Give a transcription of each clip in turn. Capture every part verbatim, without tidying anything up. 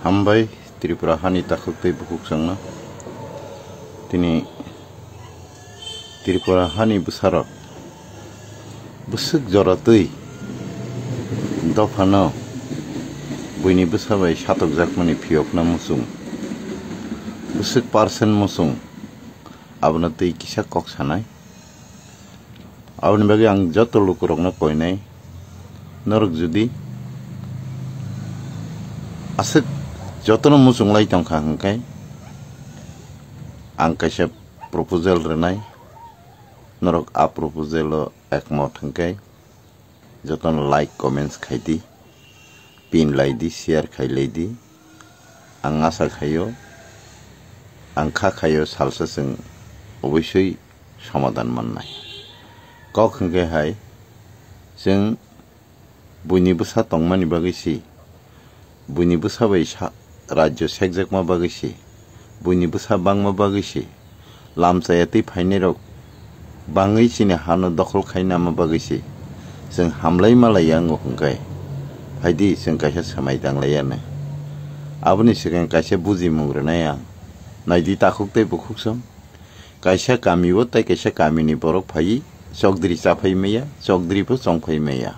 Hambai Tripura hani takhuk tei bukhuk chwngno. Tini Tripura hani bwsarok bwswk jora twi dophano buini bwsa bai satokjakmani phiyokna muchung. Bwswk percent muchung, abono twi kisa kok sanai. Aboni bagwi ang joto lukurokno koinai, norok jodi aswk jotono muchunglai tongkha hwnkhe, ang kaisa proposal rwnai, norok a proposal-o ekmot hwnkhe, jotono like, comments khai di, pin lai di, share khai lai di. Ang asa khaio, ang kha khaio salsa chwng obosoi somadan mannai. Kok hwnkhe hai, chwng buini bwsa tongmani bagwi si, buini bwsa bai sa-, rajyo sekjakma bagwi si, buini bwsa bangma bagwi si, lamchaya twi phainairok bangwi chini hano dokhol khai nama bagwi si, chwng hamlai malai yango hwnkhe, phaidi chwng kaisa swmai tanglai yani. Aboni swkang kaisa bujimung rwnai ang. Naidi takhuk tei bukhuk song. Kaisa kami o tei kaisa kamini borok phaiwi chokdri chaphai maya, chokdri bo chongphai maya.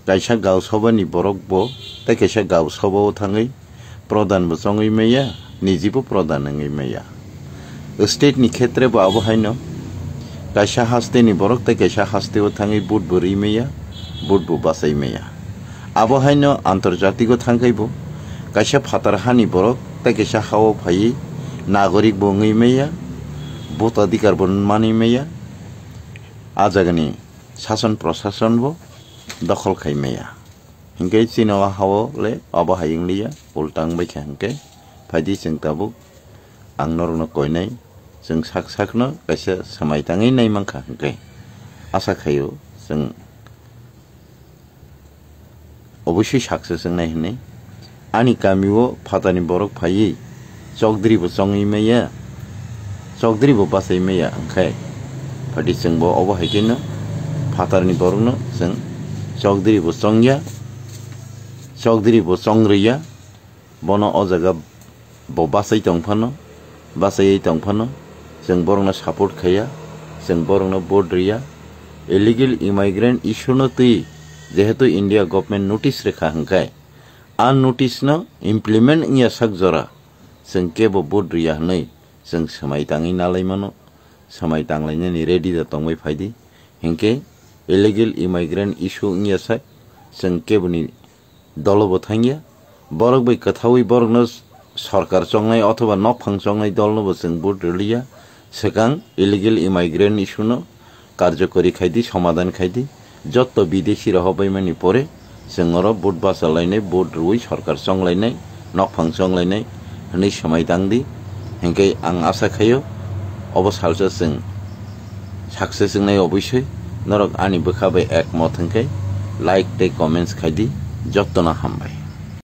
Kaisa gao sobani borok bo tei kaisa gao soba o thangwi prodhan bo chongwi maya, niji bo prodhan wngwi maya. State ni khetre bo abo haino kaisa haste ni borok tei kaisa haste o thangwi vote bo rwi maya, vote bo bachai maya. Abo haino antarjatiko thangkhai bo kaisa phatar hani borok tei kaisa hao phaiwi nagorik bo wngwi maya, botadikar bo manwi maya, a jagani sason prosason bo dokhol khai maya. Hinkhe chini o hao le abo hai wngliya, ulta wngbai kha hinkhe. Phaidi chwng tabuk ang norokno koinai, chwng sak sakno kaisa swmai tangwi nai mankha hinkhe. Asa khaio chwng obosoi success wngnai hwnwi. Ani kami o phatani borok phaiwi chokdri bo chongwi maya, chokdri bo bachai maya, hwnkhe phaidi chwng bo obo hai kheno phatarni borokno chwng chokdri bo chongya, chokdri bo chongrwya, bono o jaga bo bachai tong phano, bachaiwi tong phano, chwng borokno support khaiya, chwng borokno vote rwya. Illegal immigrant issue no twi jehetu India government notice rwkha hwnkhe, a notice no implement wngya sak jora chwng kebo vote rwya hwnwi chwng swmai tangwi nalai mano, swmai tanglainani ready da tongbai phaidi. Hinkhe illegal immigrant issue wngya sak chwng keboni dolo bo thangya. Borok bai kwthaui borokno sorkar chongnai othoba nokphang chongnai dolno bo chwng vote rwliya. Swkang illegal immigrant issue no karjokori khaidi, somadan khaidi. Jotto bidesi rok hobaimani pore chwng oro vote bachalainai, vote rwui sorkar chonglainai, nokphang chonglainai hwnwi swmai tangdi. Hinkhe ang asa khaio obo salsa chwng success wngnai obosoi. Norok ani bwkha bai ekmot hwnkhe like tei comments khaidi. Jottono hambai.